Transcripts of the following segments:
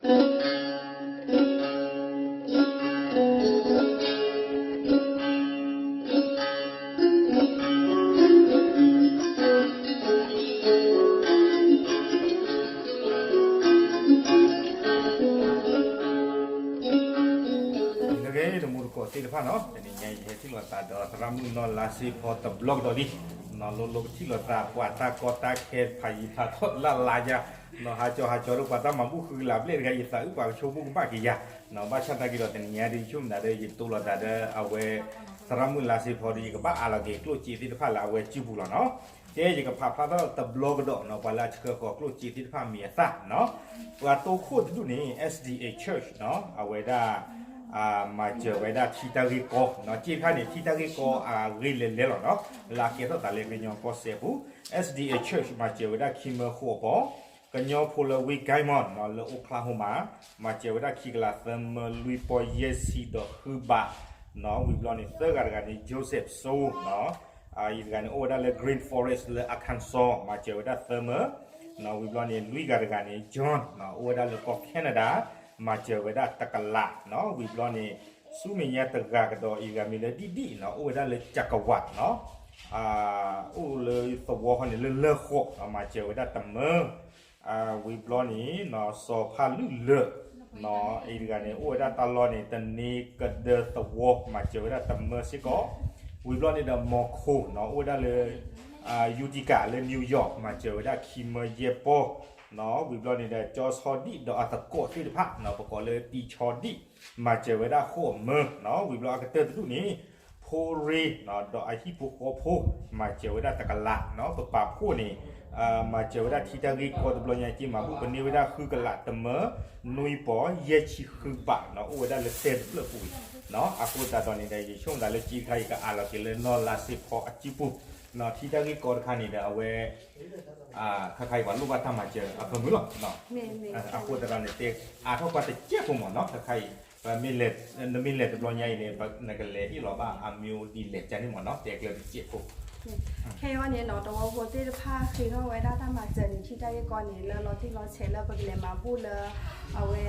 နဂ့ၤ တမူတကိးသ့ၣ်တဖၣ်နီၤ, တနံၤညါအံၤ ဟဲထံၣ်လိာ်သးဒီးသရၣ်မုၣ်နီၢ်လါစ့ဖီတဘျီကဒီးလံ, နီၤလိၤလိၤကထံၣ်လိာ်သး ပှၤတၢ်ကီတၢ်ခဲဖးယံၤဖးထီၣ်လၢ်လါယါ, နီၤဟးကၠီၤဟးကၠီၤဒီးပှၤတၢ်မၤဘူၣ်ဃုကလးဘျဲၣ်တဂၤ ယသးအုးပှၤကဆိကမိၣ်ကဘၣ်က့ၤယၤ, နီၤဘၣ်ဆၣ်သနာ်က့ဒီး တနံၤညါဒ်ယဆိကမိၣ်သးဒီး ယတိၢ်လိာ်သးဒီးအဝဲ သရၣ်မုၣ်လါစ့ဖီဒီး ယကဘၣ်အးလီၤက့ၤကျိၣ်စ့သ့ၣ်တဖၣ်လၢအဝဲစုပူၤလီၤနီၤ. ကဲယကဖးဖျါထီၣ်တဘျီကဒီးနီၤ ပှၤလၢအဆှၢဃီၤကျိၣ်စ့သ့ၣ်တဖၣ်မံၤအသၣ်နီၤ, ပှၤတိခိၣ်တဒူၣ်န့ၣ် S D A Church နီၤ အဝဲဒၣ် မၤစၢၤဝဲဒၣ်ထံတၢ်ဂ့ၢ်ကီနီၤ, စ့တခါန့ၣ် ထံတၢ်ဂ့ၢ်ကီအဂ့ၢ်လဲၤလဲၤလီၤနီၤ, လၢအကဲထီၣ်သးလၢကညီကီၢ်စဲၣ်ပူၤ, S D A Church မၤစၢၤဝဲဒၣ်ခံမၢဃိးအပီၤ, ကညီဖိလၢဝ့ၢ် Guymon နီၤ လၢ Oklahoma မၤစၢၤဝဲဒၣ်ခံကလးသၢမၢလွံၢ်ပီၢ်ယဲၢ်ဆံဒီးဃုဘးနီၤ, ဝံၤဘျီန့ၣ် သၢဂၤတဂၤန့ၣ် Joseph So နီၤ အံၤတဂၤန့ၣ် အိၣ်ဝဲဒၣ်လၢ Green Forest လၢ Arkansas မၤစၢၤဝဲဒၣ်သၢမၢ, နီၤဝံၤဘျီန့ၣ် လွံၢ်ဂၤတဂၤန့ၣ် John နီၤ အိၣ်ဝဲဒၣ်လၢကီၢ် Canada မၤစၢၤဝဲဒၣ်တကလးနီၤ, ဝံၤဘျီန့ၣ် ဆူမဲာ်ညါတဂၤကဒီး အံၤတဂၤမံၤလၢဒံၣ်ဒံၣ်နီၤ အိၣ်ဝဲဒၣ်လၢ ကၠကဝး နီၤ အိၣ်လၢသဝီဃီန့ၣ် လၢလၢၢ်ဃီးနီၤ မၤစၢၤဝဲဒၣ်တမၢ ဝံၤဘျီန့ၣ် စီၤဖးလုၢ်လၢာ်နီၤ အံၤတဂၤန့ၣ် အိၣ်ဝဲဒၣ်တၢ်လီၢ်န့ၣ် တန့ကဒၢသဝီ မၤစၢၤဝဲဒၣ်တမၢစ့ၢ်ကီး, ဝံၤဘျီန့ၣ်ဒီး မီၤခိၣ်နီၤ အိၣ်ဝဲဒၣ်လၢ Utica လၢ New York မၤစၢၤဝဲဒၣ်ခံမၢယဲၢ်ပီၢ်နီၤ, ဝံၤဘျီန့ၣ်ဒီး ကၠီဆီဒံၣ်ဒီးအသကိးသ့ၣ်တဖၣ်နီၤ ပကိးလၢတံၢ်ဆီဒံၣ် မၤစၢၤဝဲဒၣ်ဃိးမၢနီၤ, ဝံၤဘျီအကတၢၢ်တဒူၣ်န့ၣ် ဖိရ့နီၤ ဒီးအဟံၣ်ဖိဃီဖိ မၤစၢၤဝဲဒၣ်တကလးနီၤ, ပပာ်ဖှိၣ်န့ၣ် မၤစၢၤဝဲဒၣ်ထံတၢ်ဂ့ၢ်ကီတဘျီညါက့ မၤဘူၣ်ပန့ၢ်ဝဲဒၣ်ဃုကလးတမၢ နွံပီၢ်ယဲၢ်ဆံဃုဘးနီၤ, အိၣ်ဝဲဒၣ်လၢတဲတဖျၢၣ်ပူၤအံၤနီၤ, အဃိသတးဒီးန့ၣ်ဒီး ယဆိကမိၣ်သးလၢစ့တခါ ယကအးလီၤက့ၤလၢနီၢ်လါစ့ဖီအစုပူၤနီၤ, ထံတၢ်ဂ့ၢ်ကီတခါန့ၣ်ဒီး အဝဲ ခါခါအံၤပှၤလိၣ်ဘၣ်တၢ်မၤစၢၤအဖၢမုၢ်လီၤ. အဃိသတးဒီးန့ၣ် တဲအါထီၣ်ကွၢ်တစဲးဖိမ့ၢ်နီၤ, ခါခါအံၤ ပမ့ၢ်လဲၤ နမ့ၢ်လဲၤတဘျီညါအံၤန့ၣ် နကလဲၤဟ့ၣ်လီၤဘၣ်အမံၤဒ်လဲၣ်ကန့ၣ်မ့ၢ်နီၤ, တဲကျၢၤတစဲးဖိ ခဲအံၤန့ၣ်နီၤ တဝီဖိသ့ၣ်တဖၣ်ဃ့ထီၣ်ဝဲဒၣ်တၢ်မၤစၢၤန့ၣ် ထံတၢ်ဂ့ၢ်ကီန့ၣ် လၢလီၤတံၢ်လီၤဆဲးလၢပကလဲၤမၤဘူၣ်လၢ အဝဲ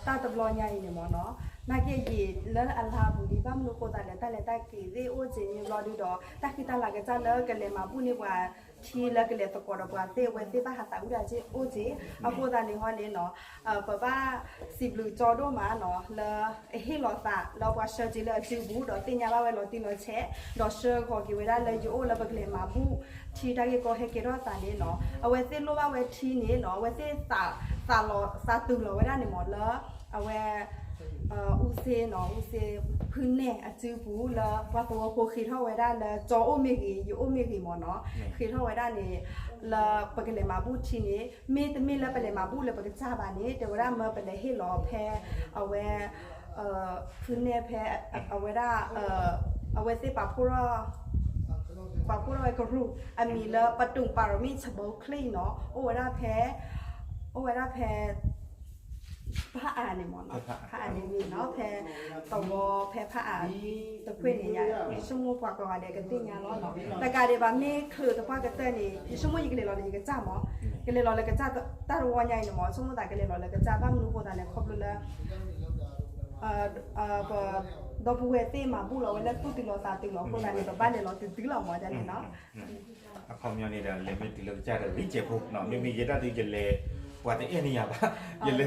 တၢ်တဘျီညါအံၤန့ၣ်မ့ၢ်နီၤ, နာ်က့ယံာ်လၢအလါပူၤဒံး ဘၣ်မနုၤဃိသးလဲၣ် တၢ်လဲၤတၢ်က့ၤသ့ၣ်အိၣ်စ့ၢ်န့ၣ်ဘျီဒုဒီး တၢ်ဃံတၢ်လၤကစၢ်လၢကလဲၤမၤဘူၣ်န့ၢ်ပှၤထံလၢကလဲၤသကိးဒီးပှၤသ့ၣ် အဝဲသ့ၣ်ဘၣ်ဟးသးဝံၣ်ဒၣ်စ့ၢ်အိၣ်စ့ၢ်, အဃိသတးန့ၣ်ဟီန့ၣ်နီၤ ပဘၣ်စံးဘျုးကၠီဒိၣ်မးနီၤ လၢအဟ့ၣ်လီၤသးလၢပှၤဆှၢစ့လၢအစုပူၤ ဒီးသ့ၣ်ညါဘၣ်ဝဲလီၤတံၢ်လီၤဆဲး ဒီးဆှၢဃီၤက့ၤဝဲဒၣ်လၢယအိၣ်လၢပကလဲၤမၤဘူၣ် ထံတၢ်ဂ့ၢ်ကီဟဲကဲထီၣ်သးန့ၣ်နီၤ အဝဲသ့ၣ်လိၣ်ဘၣ်ဝဲထံန့ၣ်နီၤ အဝဲသ့ၣ် သးလီၤသးတုၤလီၤဝဲဒၣ်န့ၣ်မ့ၢ်လၢ အဝဲ အူစ့နီၤ အူစ့ ဖုနဲၣ်အစုပူၤလၢပှၤသဝီဖိဃ့ထီၣ်ဝဲဒၣ်လၢကၠီအိၣ်မ့ၢ်ဂ့ၤ ယအိၣ်မ့ၢ်ဂ့ၤမ့ၢ်နီၤ ဃ့ထီၣ်ဝဲဒၣ်န့ၣ် လၢပကလဲၤမၤဘူၣ်ထံန့ၣ် မ့တမ့ၢ်လၢပလဲၤမၤဘူၣ်လၢပကစၢ်ဘၣ်န့ၣ် တဲဝဲဒၣ်မၢပလဲၤဟ့ၣ်လီၤဖဲ အဝဲ ဖုနဲၣ်ဖဲ အဝဲဒၣ် အဝဲသ့ၣ်ပာ်ဖှိၣ်ထီၣ် ပာ်ဖှိၣ်ထီၣ်ဝဲကရူၢ် အမံၤလၢပတုာ်ပၤရမံၣ်ဆဘိချ့နီၤ အိၣ်ဝဲဒၣ်ဖဲ အိၣ်ဝဲဒၣ်ဖဲ ဖးအါန့ၣ်မ့ၢ်နီၤ ဖးအါန့ၣ်မ့ၢ်နီၤ ဖဲသဝီဖဲဖးအါ တခွ့ၣ်န့ၣ် ယဆိကမိၣ်ပှၤကိးဂၤဒဲးကသ့ၣ်ညါလီၤနီၤ တကးဒံးဘၣ် မ့ၢ်ချုးသပှၢ်ကတၢၢ်န့ၣ် ယဆိကမိၣ်ယကလဲၤလီၤလၢယကစၢ်မ့ၢ် ကလဲၤလီၤလၢကစၢ်တၢ်တဝီညါအံၤန့ၣ်မ့ၢ် ဆိကမိၣ်သးကလဲၤလီၤလၢကစၢ် ဘၣ်မနုၤဃိသးလဲၣ် ခီဖျိလၢ ပဒီပုၢ်ဝဲၢ်သ့ၣ်မၤဘူၣ်လီၤဝဲလၢသူၣ်တုၤလီၤသးတုၤလီၤအဃိသတးန့ၣ် ပဘၣ်လဲၤလီၤတုၤတုၤလီၤမ့ၢ်ဒ်န့ၣ်နီၤ အခီပညီန့ၣ်ဒီး လဲၤမ့ၢ်တုၤလၢကစၢ်ဒီးဂ့ၤစဲးဖိနီၤ မ့မ့ၢ်ယဲဒၣ်ဒုးယလဲၤ ပှၤတအဲၣ်န့ၢ်ယၤဘၣ်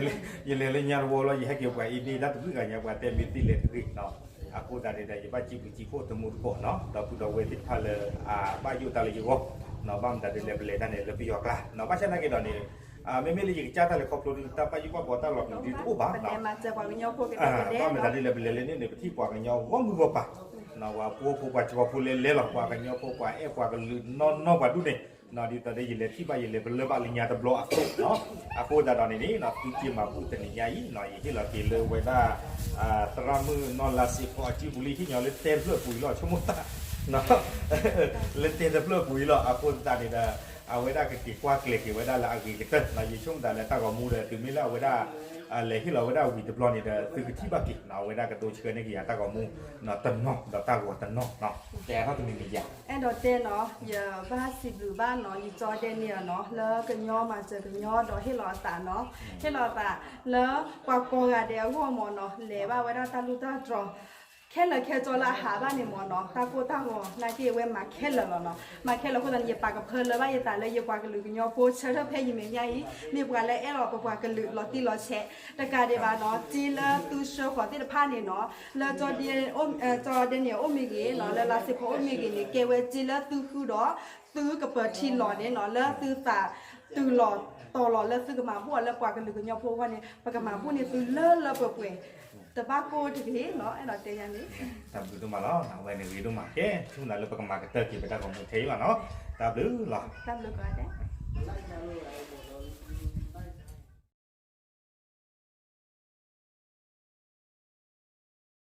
ယလဲၤလၢညါတဝီလီၤ ယဟဲက့ၤပှၤအ့ဒ့ၣ်တၢ်တဘျုးဂၤညါ ပှၤတဲမ့ၢ်သ့ၣ်လဲၤတဂ့ၤနီၤ အဃိသတးန့ၣ်ဒီး ယဘၣ်စံးဘျုးစံးဖှိၣ်တမူတကိးနီၤ ဒီပုၢ်ဒီဝဲၢ်သ့ၣ်တဖၣ်လၢ အဘၣ်ယိၣ်တၢ်လၢယဂီၢ်နီၤ ဘၣ်မတၤဒ်လဲၣ်ပလဲၤတၢ်န့ၣ်လၢပယီၤကျါနီၤ ဘၣ်ဆၣ်သနာ်က့ဒီးန့ၣ် မ့မ့ၢ်လၢယကစၢ်တၢ်လဲၤခီဖျိဒုး တၢ်ဘၣ်ယိၣ်ဘၣ်ဘှီတၢ်လီၤပျံၤဒုးတအိၣ်ဘၣ်နီၤ ဘၣ်မတၤဒ်လဲၣ်ပလဲၤလၢန့ၣ်န့ၣ် ပထံၣ်ပှၤကညီဂီၢ်မုၢ်ဂီၢ်ပၤ ပှၤပှိၢ်ဖိပှၤကီဖိလဲၤလဲၤလီၤ ပှၤကညီဖိပှၤအဲၣ်ပှၤကလုာ်နီၢ်နီၢ်ပှၤဒူၣ်န့ၣ် ဒ်သိးဒီးယလဲၤထံၣ်ဘၣ်ယလဲၤပလၢၢ်ဘၣ်လၢညါတဘျီအသိးနီၤ အဃိသတးဒီးန့ၣ်န့ၣ် သုစ့မၤဘူၣ်တနံၤညါအံၤနီၤ ယဟ့ၣ်လီၤက့ၤလၢဝဲဒၣ် သရၣ်မုၣ်နီၢ်လါစ့ဖီအစုပူၤလံ ဟ့ၣ်ညီလၢတဲတဖျၢၣ်ပူၤအံၤလီၤ ဆိကမိၣ်သး လၢတဲတဖျၢၣ်ပူၤအံၤလီၤ အဃိသတးန့ၣ်ဒီး အဝဲဒၣ်ကက့ၤကွၢ်ကျဲၤက့ၤဝဲဒၣ်လၢအဂ့ၤကတၢၢ်နီၤ. ယဆိကမိၣ်သးလၢတၢ်ဂီၤမူဒီး တုၤမ့ၢ်လၢအဝဲဒၣ် လဲၤဟ့ၣ်လီၤဝဲဒၣ်ဝံၤတဘျီန့ၣ်ဒီး သုကထံၣ်ဘၣ်က့ၤနီၤ. အဝဲဒၣ်ကဒိဆှၢန့ၢ်က့ၤယၤတၢ်ဂီၤမူ တနီၤဒီးတၢ်ဂီၤတနီၤနီၤ. တဲအါထီၣ်တမံၤမံၤယၤ. အဲၣ်ဒိးတဲနီၤ, ယဘၣ်စံးဘျုးဘၣ်နီၤ ယကၠီဒဲန့ၣ်နီၤ လၢကညီမၤစၢၤကညီဒီးဟ့ၣ်လီၤအသးနီၤ, ဟ့ၣ်လီၤအသးလၢပှၤကိးဂၤဒဲးအဂီၢ်မ့ၢ်နီၤ, လဲၤဘၣ်ဝဲဒၣ်တၢ်လူၢ်တၢ်တြီၤ ခဲလၢာ်ခဲဆ့လၢအဟးဘၣ်န့ၣ်မ့ၢ်နီၤ, တၢ်ကိၢ်တၢ်ဂီၤနာ်က့ဝဲမၤခဲလၢာ်လီၤနီၤ. မၤခဲလၢာ်အဃိသတးန့ၣ် ယပာ်ကဖၢလၢဘၣ်ယသးလၢယပှၤကလုာ်ကညီဖိ ဆၢထၢၣ်ဖဲယမဲာ်ညါအံၤ မ့ၢ်ပှၤလၢအဲၣ်လီၤပပှၤကလုာ်လီၤတံၢ်လီၤဆဲး တကးဒံးဘၣ်နီၤ, စ့လၢသုဆှၢဃီၤသ့ၣ်တဖၣ်န့ၣ်နီၤ, လၢ ကၠီဒဲန့ၣ်အိၣ်မ့ၢ်ဂ့ၤနီၤ, လၢလါစ့ဖိအိၣ်မ့ၢ်ဂ့ၤန့ၣ် ကဲဝဲစ့လၢသုဃုာ်ဒီး သုကပၢၤထံလီၤန့ၣ်နီၤ, လၢသုသးတုၤလီၤတီၤလီၤလၢသုကမၤဘူၣ်အီၤလၢပှၤကလုာ်ကညီဖိအဂီၢ်န့ၣ် ပကမၤဘူၣ်န့ၢ်သုလၢလၢပှဲၤပှဲၤ တဘၣ်ကိၢ်တဂ့ၤနီၤ, အဲၣ်ဒိးတဲယၤန့ၣ်. တၢ်ဘျုးဒိၣ်မးလီၤ, အဝဲန့ၣ်ဂ့ၤဒိၣ်မးကဲ, ဆိကမိၣ်သးလၢပကမၤကတၢၢ်က့ၤပတၢ်ဂီၤမူထဲအံၤလီၤနီၤ. တၢ်ဘျုးလီၤ. တၢ်ဘျုးကိးဂၤဒဲး.